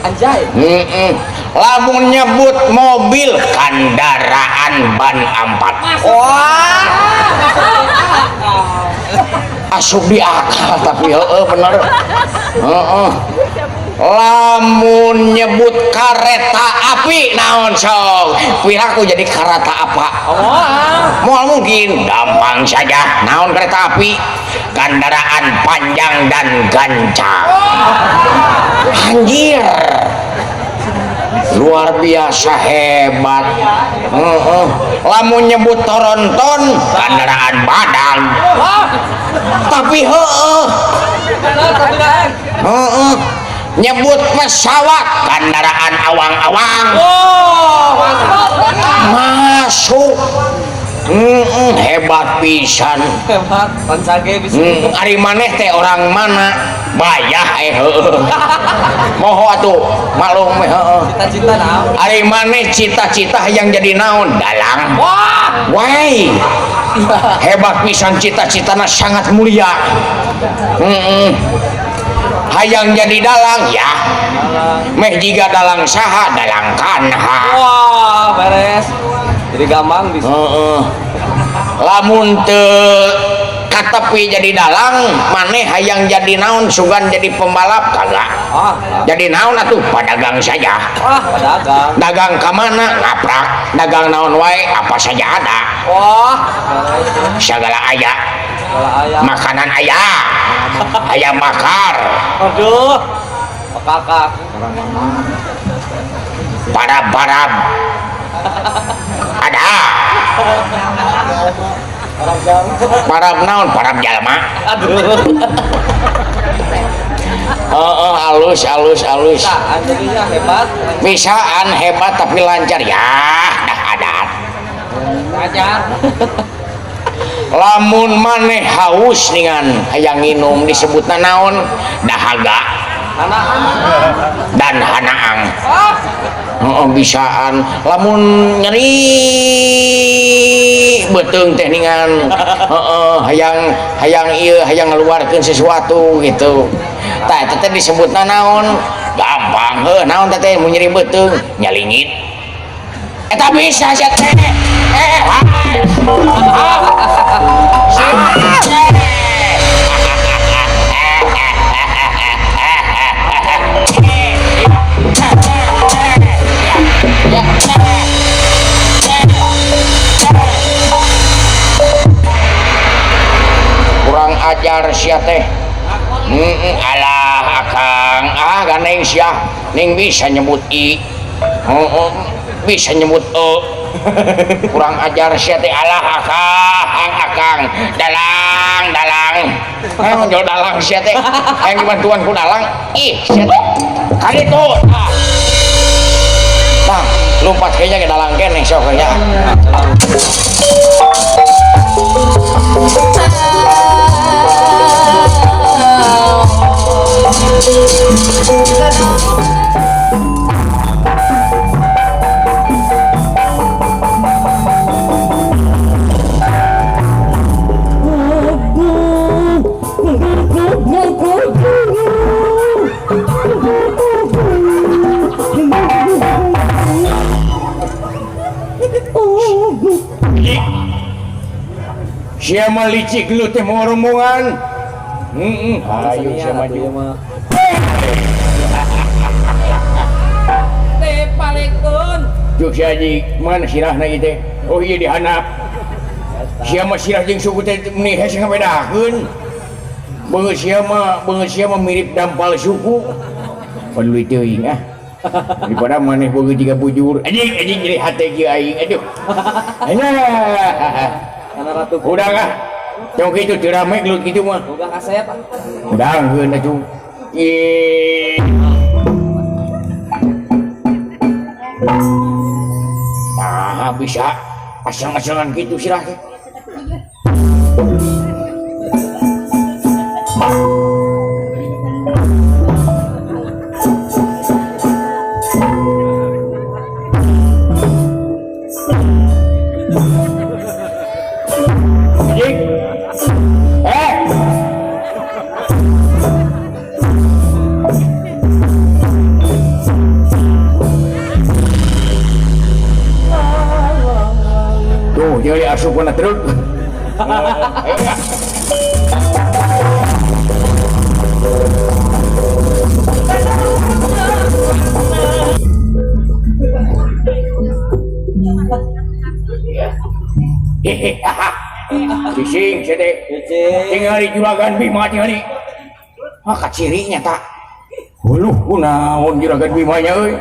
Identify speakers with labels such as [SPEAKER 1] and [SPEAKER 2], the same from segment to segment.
[SPEAKER 1] Anjay.
[SPEAKER 2] Lamun nyebut mobil kendaraan ban 4.
[SPEAKER 1] Wah.
[SPEAKER 2] Asup di akal tapi heeh bener. Heeh. Lamun nyebut kereta api naon sok? Piraku jadi kereta apa? Moal mungkin, gampang saja. Naon kereta api? Kendaraan panjang dan gancang. Anjir. Luar biasa hebat. Lamun nyebut toronton kendaraan badan. Tapi heeh. Heeh. Nyebut pesawat kendaraan awang-awang. Masuk. Hebat pisan.
[SPEAKER 1] Hebat, pansage bisa.
[SPEAKER 2] Ari maneh teh orang mana? Bayah heueuh. Moho atuh, maklum heueuh.
[SPEAKER 1] Cita-cita naon?
[SPEAKER 2] Ari maneh cita-cita hayang jadi naon? Dalang.
[SPEAKER 1] Wah.
[SPEAKER 2] Wai. Hebat pisan cita-citana sangat mulia. Hayang jadi dalang ya. Meh jiga dalang saha? Dalang kanha.
[SPEAKER 1] Wah, beres. Jadi gampang bisa.
[SPEAKER 2] Heeh. Lamun teu katepi jadi dalang, maneh hayang jadi naon? Sugan jadi pembalap kagak?
[SPEAKER 1] Ah,
[SPEAKER 2] Jadi naon atuh? Padagang saja.
[SPEAKER 1] wah, pedagang.
[SPEAKER 2] Dagang ka mana? Ngaprak. Dagang naon wae? Apa saja ada.
[SPEAKER 1] Wah,
[SPEAKER 2] Segala aya.
[SPEAKER 1] segala ayam.
[SPEAKER 2] Makanan aya. Ayam bakar.
[SPEAKER 1] Aduh. Kakak.
[SPEAKER 2] Parab-parab. Ada. Parab naon? Parab jalma.
[SPEAKER 1] Aduh.
[SPEAKER 2] Heeh, alus alus alus.
[SPEAKER 1] Bisaan jadinya hebat.
[SPEAKER 2] Bisaan hebat tapi lancar ya, dah adat.
[SPEAKER 1] Lancar.
[SPEAKER 2] Lamun maneh haus ningan hayang nginum disebutna naon? Dahaga
[SPEAKER 1] Anak-anak.
[SPEAKER 2] dan hanaang.
[SPEAKER 1] Ah.
[SPEAKER 2] Heeh, bisaan. Lamun nyeri beuteung teh ningan heeh hayang hayang ieu hayang ngeluarkeun sesuatu gitu. Tah eta teh disebutna naon? Gampang heuh naon teh teh mun nyeri beuteung nyalingit. Eta bisa sia teh. Hai. Kurang ajar sia teh. Alah akang, ah gandeng sia ning bisa nyebut i. Heeh, bisa nyebut e. Kurang ajar sia teh, alah akang, akang, dalang, dalang. Naon jauh dalang sia teh? Hayang dibantuan ku dalang. Ih, sia teh. Kaditu. Tah. Tah, lompat kayaknya ke dalang keneh sok ya. Siapa licik lu teh mau rombongan? Ayo siapa maju.
[SPEAKER 1] Teh palekun.
[SPEAKER 2] Juk si Haji, mana sirahna ieu teh? Oh iya dihanap. Siapa sirah jeung suku teh meuni hese ngabedakeun. Beungeut sia mah mirip dampal suku. Paduli teuing ah. Daripada maneh beungeut jiga bujur. Anjing anjing nyeri hate kieu aing aduh. Alah. Udah ah. Tong kitu teu rame gelut kitu mah.
[SPEAKER 1] Udah kasep.
[SPEAKER 2] Udangkeun atuh. Ye. Tah bisa asang-asangan kitu sirah teh. asup kana truk. Ayo ya. Hehe. Cicing sia teh.
[SPEAKER 1] Cicing.
[SPEAKER 2] Tingali juragan Bima tingali. Ah kacirinya tak. Huluh kunaon juragan Bima nya euy.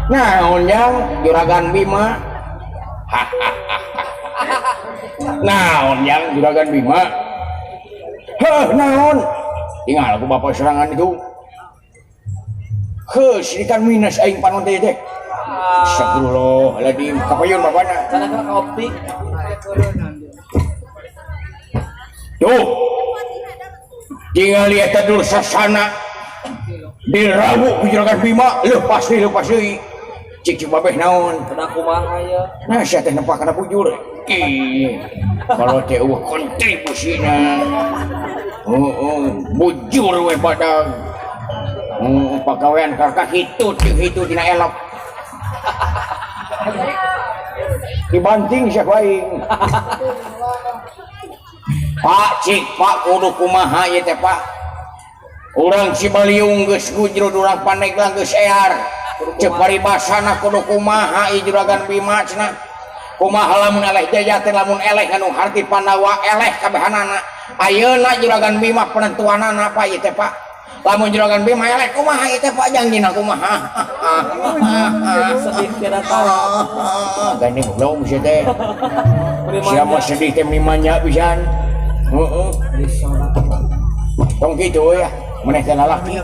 [SPEAKER 2] Naon jang juragan Bima. Naon jang juragan Bima. Heuh naon. Tinggal aku bapak serangan itu. Heuh sirikan minus aing panon teh teh. Astagfirullahaladzim. Kapayun bapana.
[SPEAKER 1] Sana ka optik.
[SPEAKER 2] Tuh. Tinggal lihat dulu sasana. Dirawu ku juragan Bima, leupas deui. Cik cik babeh naon?
[SPEAKER 1] Kena kumaha ya?
[SPEAKER 2] Nah, sia teh nempak kana bujur. Ih. Kalau teh eueuh kontribusina. Heeh, bujur we badag. Pagawean ka kitu teu kitu dina elok. Dibanting sia ku aing. Pak cik pak kudu kumaha ieu teh Pak. Urang Cibaliung geus gujrud urang Pandeglang geus ear. Ceuk paribasana kudu kumaha ieu juragan Bima cenah. Kumaha lamun eleh jaya teh lamun eleh nganu harti Pandawa eleh kabehanana. Ayeuna juragan Bima penentuanana apa ieu teh Pak? Lamun juragan Bima eleh kumaha ieu teh Pak jangjina kumaha?
[SPEAKER 1] Sedih tiada tara.
[SPEAKER 2] Gandeng goblok sia teh. Sia mah sedih teh mimanya pisan. Heeh. Tong kitu ya, maneh teh lalaki.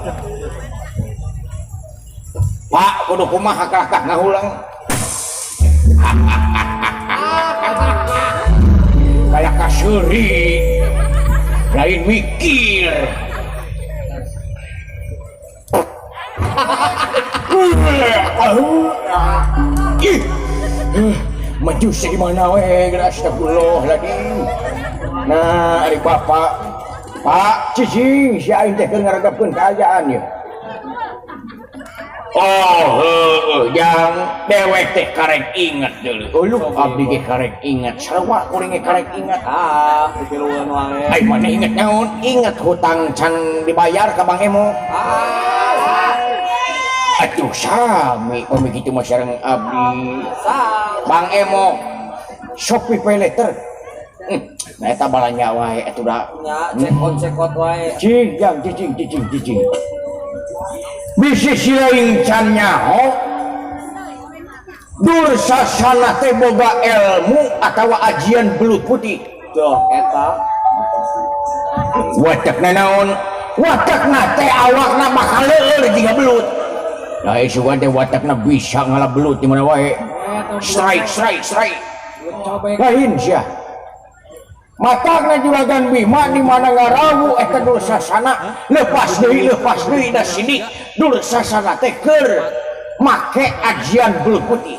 [SPEAKER 2] Pak kudu kumaha kalakah ngahulang. Kayak kaseuri. Lain mikir. Ih. Maju di mana we, astagfirullahaladzim. Nah, ari bapak, Pak cicing si aing teh keur ngaregepkeun kaayaan ieu. Oh, heueuh, jang dewek teh karek inget deuleu. Uluh, abdi ge karek inget, sarua kuring ge karek inget.
[SPEAKER 1] Ah, pipilueun wae.
[SPEAKER 2] Ai maneh inget naon? Inget hutang can dibayar ka Bang Emo.
[SPEAKER 1] Ah.
[SPEAKER 2] Atuh sami pami kitu mah sareng abdi. Bang Emo Shopee Pay Later. Nah eta balanja wae atuh da.
[SPEAKER 1] Nya cekot-cekot wae.
[SPEAKER 2] Cing jang cicing cicing cicing. Bisi silaing can nyaho. Dursasana teh boga ilmu atawa ajian belut putih.
[SPEAKER 1] Duh eta.
[SPEAKER 2] Watekna naon? Watekna teh awakna bakal leueur jiga belut. Nah, sugan teh watakna bisa ngalah belut di mana wae. Strike, strike, strike. Lain sia. Matakna juragan Bima di mana ngarawu eta Dursasana lepas deui da sidik Dursasana teh keur make ajian belut putih.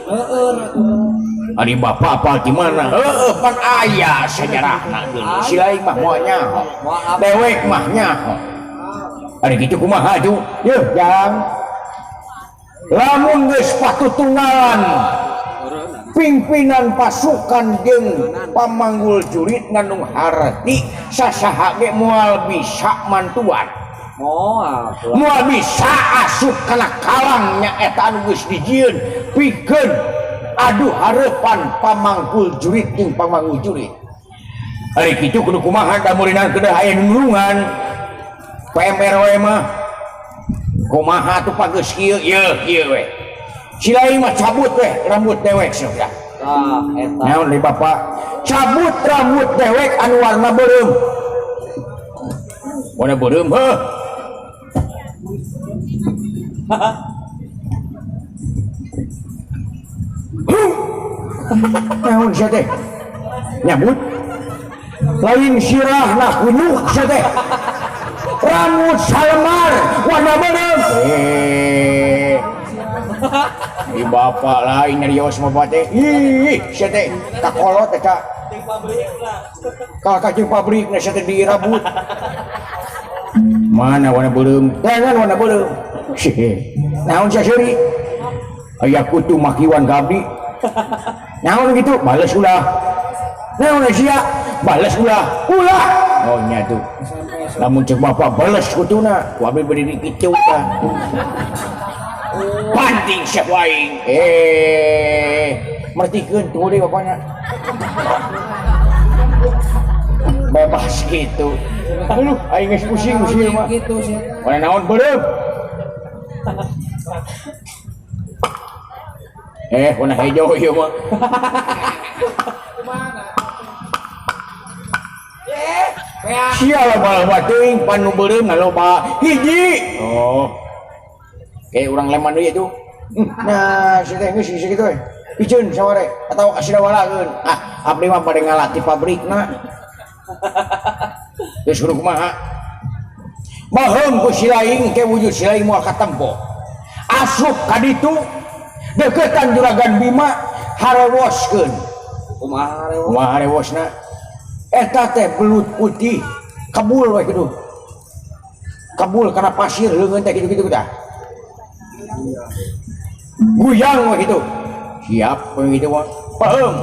[SPEAKER 2] Ari bapak apal di mana? Heueuh pan aya sejarahna deui. Si lain mah moal nyaho. Dewek mah nyaho. Ari kitu kumaha atuh? Yeuh, jang. Lamun geus patutunggalan pimpinan pasukan jeung pamanggul jurit ngandung harti sasaha ge moal bisa mantuan. Moal bisa asup kana kalang nya eta anu geus dijieun pikeun adu hareupan pamanggul jurit jeung pamanggul jurit. Ari kitu kudu kumaha da meureunana kedah aya nulungan PMRW mah. Kumaha tuh pageus kieu yeuh kieu we. Silaing mah cabut we rambut dewek sia.
[SPEAKER 1] Tah eta.
[SPEAKER 2] Naon deui bapak? Cabut rambut dewek anu warna beureum. Warna beureum heuh. Naon sia teh? Nyabut? Lain sirahna kunyuk sia teh. Rambut salemar warna beureum. Di bapak lain nyarios mah teh. Ih, sia teh kakolot eta. Kakak jeung pabrikna sia teh dirabut. Mana warna beureum? Jangan warna beureum. Naon sia seuri? Aya kutu makiwan ka abdi. Naon gitu? Bales ulah. Naon sia? Bales ulah. Ulah. Oh nya tuh. Lamun cek bapak bales kutuna, ku abdi berdiri kitu tah. Panting sia ku aing. Mertikeun tunggu deui bapana. Bebas gitu. Aduh, aing geus pusing pusing mah.
[SPEAKER 3] Gitu sih.
[SPEAKER 2] Mana naon beureum? Warna hijau ieu mah. Sia loba-loba teuing pan nu beureum na loba hiji. Oh. Kayak urang leman deui atuh. Nah, si teh geus kitu we. Piceun saware atawa kasidawalakeun. Ah, abdi mah bade ngalatih pabrikna. Geus kudu kumaha? Baheum ku silaing ke wujud silaing moal katempo. Asup ka ditu deukeutan Juragan Bima harewoskeun.
[SPEAKER 1] Kumaha harewos?
[SPEAKER 2] Kumaha harewosna? Eta teh belut putih kebul we kitu. Kebul kana pasir leungeun teh kitu-kitu tah. Guyang we kitu. Siap we kitu mah. Paheum.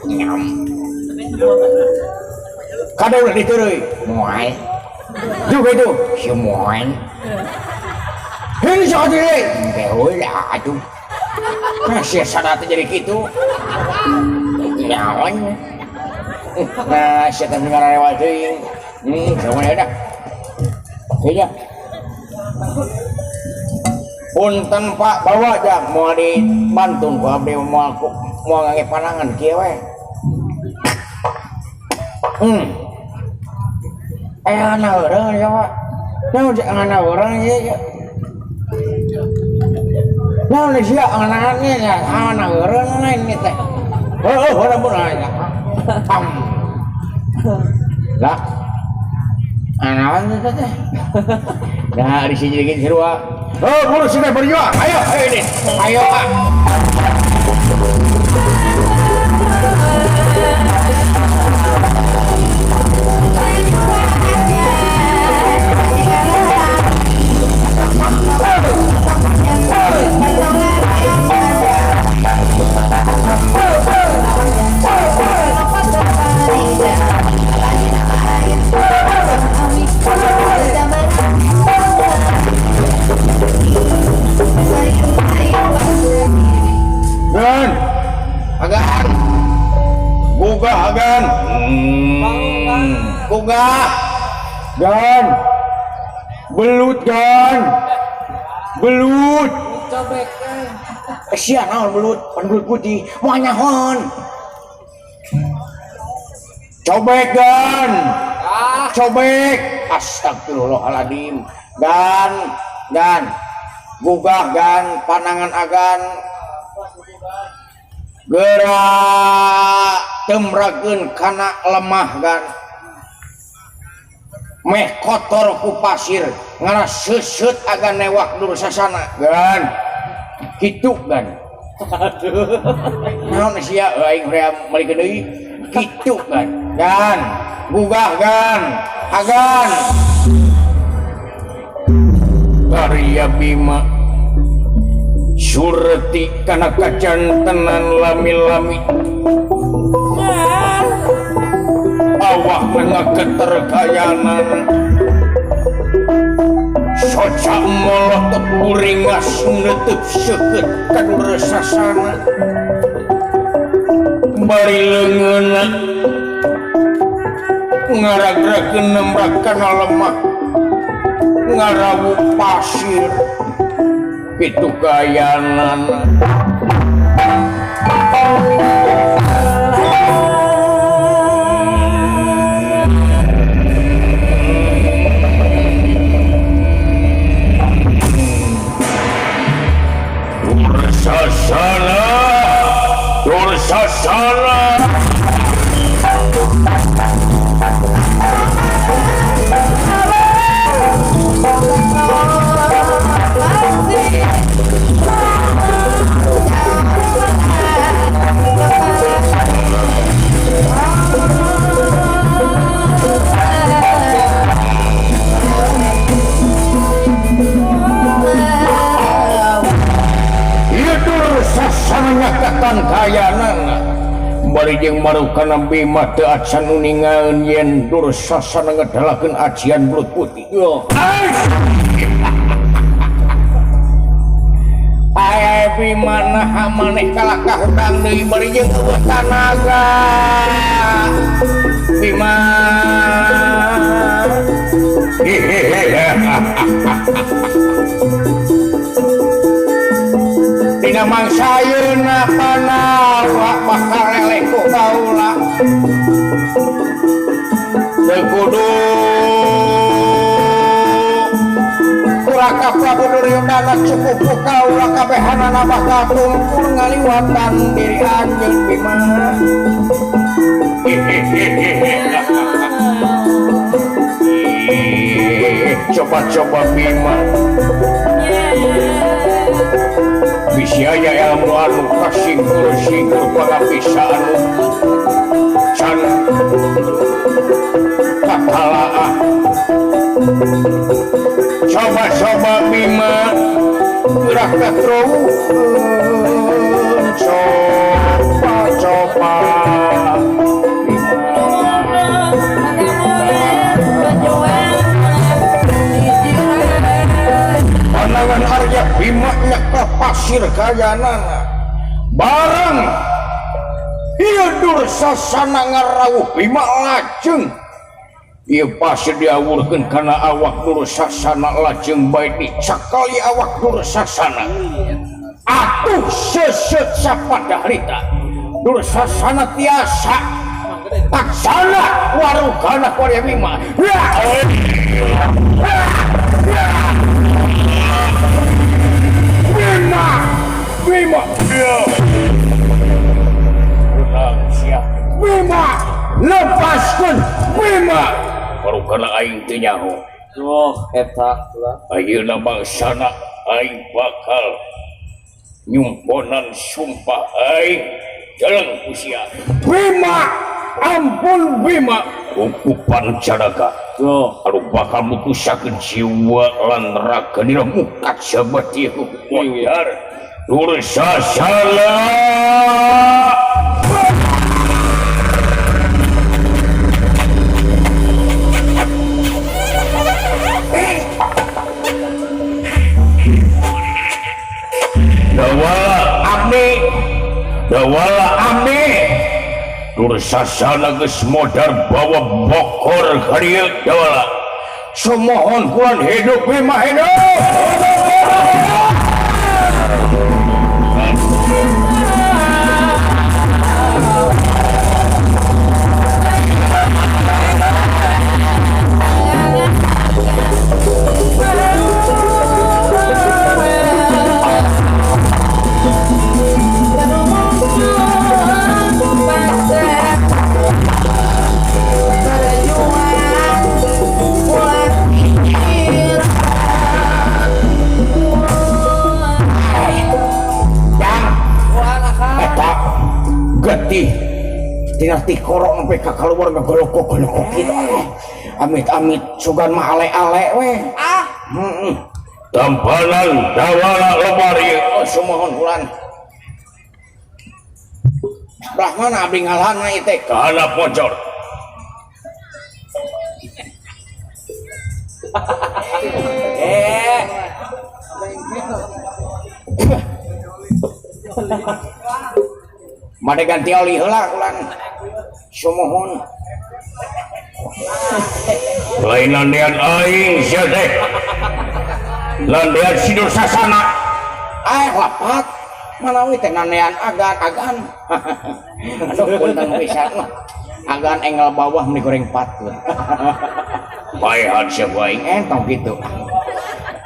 [SPEAKER 2] Nyam. Kada ulah diteureuy. Moal. Juga itu si moal. Hei sok deui. Teh heula atuh. Nah, sia sada teh jadi kitu. Nyaon. Nah, sia teh ngararewal teuing. Samoal dah. Heuh. Punten Pak, bawa jang moal dibantun ku abdi moal moal ngangge panangan kieu we. Ana urang ya Pak. Naon sih ana urang ieu? Naon sia ana nya ana urang lain ieu teh. Heuh, urang pun aya. Pam. Lah. Anaon teh teh. Nah, di sini lagi sarua. Oh, buru sudah berjuang. Ayo, ayo ini. Ayo, Pak. Gan, agan, gugah agan, gugah, gan, belut gan, belut. Sia naon belut, pan belut putih, moal nyahoan. Cobek gan, cobek, astagfirullahaladzim, gan, gan, gugah gan, panangan agan. Gerak temrakeun kana lemah gan meh kotor ku pasir ngaras seuseut agan newak dursasana gan kitu gan. Aduh naon sia aing hoream malikeun deui kitu gan gan gugah gan agan Karya Bima surti kana kacantenan lami-lami awak ngaketerkayanan soca molotot buringas neuteub seukeut ka dursasana bari leungeunna ngaragrakeun nembrak kana lemah ngarawu pasir itu kayanan. Dursasana, Dursasana. ngaliwatan kayanana bari jeung marukana Bima teu acan uningaeun yen Dursasana ngedalakeun ajian belut putih. Ae Bima naha maneh kalah kahudang deui bari jeung eueuh tanaga. Bima dina mangsa ayeuna panawa bakal leleh ku kaula teu kudu Raka Prabu Duryodana cukup ku kaula kabehanana bakal tumpul ngaliwatan diri anjeun Bima. Coba-coba Bima bisi aya ilmu anu kasingkur-singkur pangabisa anu can kakalaah. Coba-coba Bima gerak katrowuhkeun coba-coba pandangan Arya Bima nya ka pasir kayanana bareng ieu Dursasana ngarawuh Bima lajeng ieu pasir diawurkeun kana awak Dursasana lajeng bae dicakali awak Dursasana atuh seuseut sapada harita Dursasana tiasa taksana warugana ku Arya Bima. Bima Bima Bima lepaskan Bima baru kana aing teu nyaho.
[SPEAKER 1] Oh eta
[SPEAKER 2] ayeuna bangsana aing bakal nyumponan sumpah aing jeleng ku sia Bima ampun Bima kukupan caraga anu bakal mutusakeun jiwa lan raga dina mukat sabati hukum Dursasana. Dawala abdi Dawala abdi Dursasana geus modar bawa bokor ka dieu Dawala sumohon kulan hidup Bima hidup. Getih tina tikorok sampai ka kaluar ngagolokok-golokok kitu. Amit-amit sugan mah ale-ale we. Ah. Heeh. Tampanan Dawala lemari oh sumohon ulan. Brahmana abdi ngalahna ieu teh ka handap pocor. Made ganti oli heula ulan. Sumohon. Lain landean aing sia teh. Landean si Dursasana. Ah lapat. Manawi teh nandean agan-agan. Aduh punten pisan. Agan engel bawah meni goreng patut. Paehan sia aing entong kitu.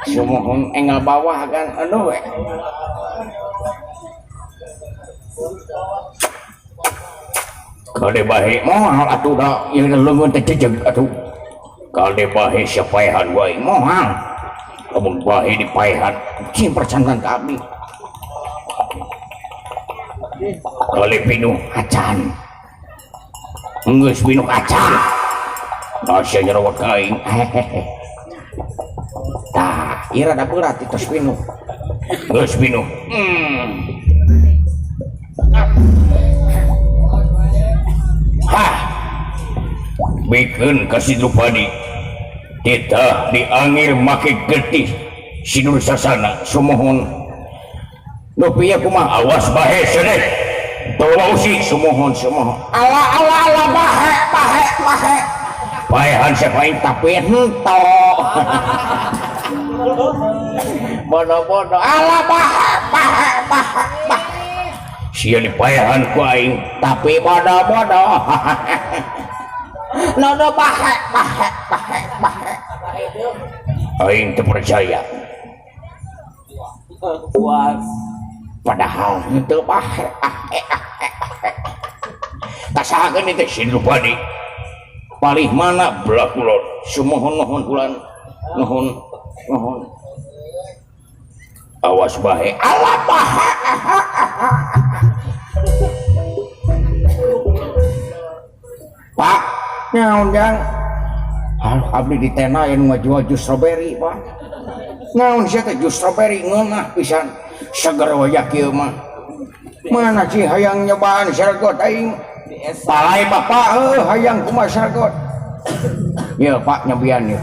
[SPEAKER 2] Sumohon engel bawah agan aduh we. Kade bahe moal atuh da ieu leungeun teh jejeg atuh. Kade bahe sia paehan wae moal. Lamun bahe dipaehan cing percantan ka abdi. Kale pinuh acan. Geus pinuh acan. Asa nyerawat ka aing. Tah, ieu rada berat tos pinuh. Geus pinuh. Hah. Bikeun ka si Drupadi. Titah diangir make getih si Dursasana sumuhun. Nu pieu kumaha awas bahe sedeh. Tolong usi sumuhun sumuhun. Ala ala ala bahe bahe bahe. Paehan siapa tapi hento. Bodoh-bodoh ala bahe bahe bahe bahe. Sia dipaehan ku aing tapi bodoh-bodoh. Nono bahe bahe bahe bahe. Aing teu percaya.
[SPEAKER 1] Puas.
[SPEAKER 2] Padahal henteu bahe. Tasahakeun teh si Drupadi. Palih mana belah kulon. Sumuhun nuhun kulan. Nuhun nuhun. Awas bahe. Alah bahe. Pak, naon jang? Aduh, abdi di tenda aya nu ngajual jus strawberry, Pak. Naon sia teh jus strawberry ngeunah pisan. Seger wajah kieu mah. Mana sih hayang nyobaan sargot aing? Palai bapak heuh hayang kumaha sargot. Ieu Pak nyobian ieu.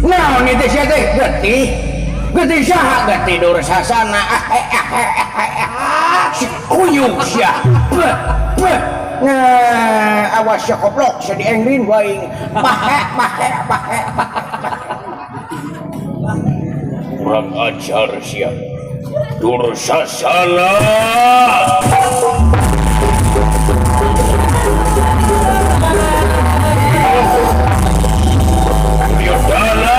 [SPEAKER 2] Naon ieu teh sia teh? Getih. Getih saha getih Dursasana. Si kuyung sia. Nah, awas sia goblok sia diengrin ku aing. Bahe bahe bahe. Kurang ajar sia. Dursasana. Duryodana.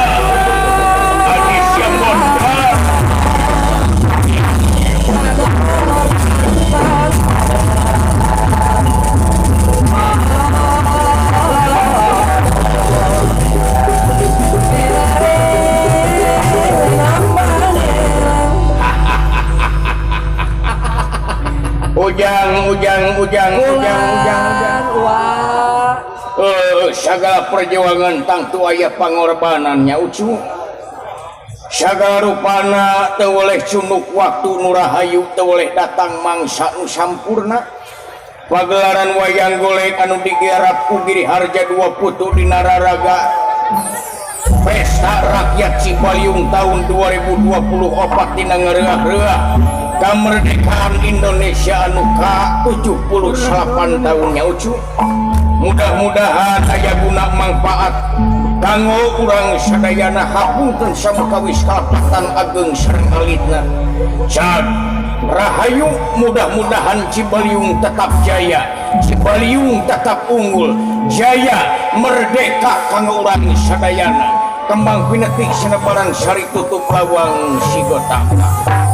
[SPEAKER 2] Adisya Mondar. Ujang, ujang, ujang, ujang, ujang, ujang. Segala perjuangan tangtu aya pangorbanannya ucu. Sagala rupana teu weleh cunduk waktu nu rahayu teu weleh datang mangsa nu sampurna. Pagelaran wayang golek anu digarap ku Giri Harja dua putu dina raraga Pesta Rakyat Cibaliung tahun 2024 dina ngareuah-reuah kemerdekaan Indonesia anu ka-78 tahunnya ucu. Mudah-mudahan aya guna manfaat kanggo urang sadayana hapunten samakawis kalepatan ageng sareng alitna. Cag rahayu mudah-mudahan Cibaliung tetap jaya, Cibaliung tetap unggul, jaya merdeka kanggo urang sadayana. Kembang pinetik sanebaran sari tutup lawang sigotaka.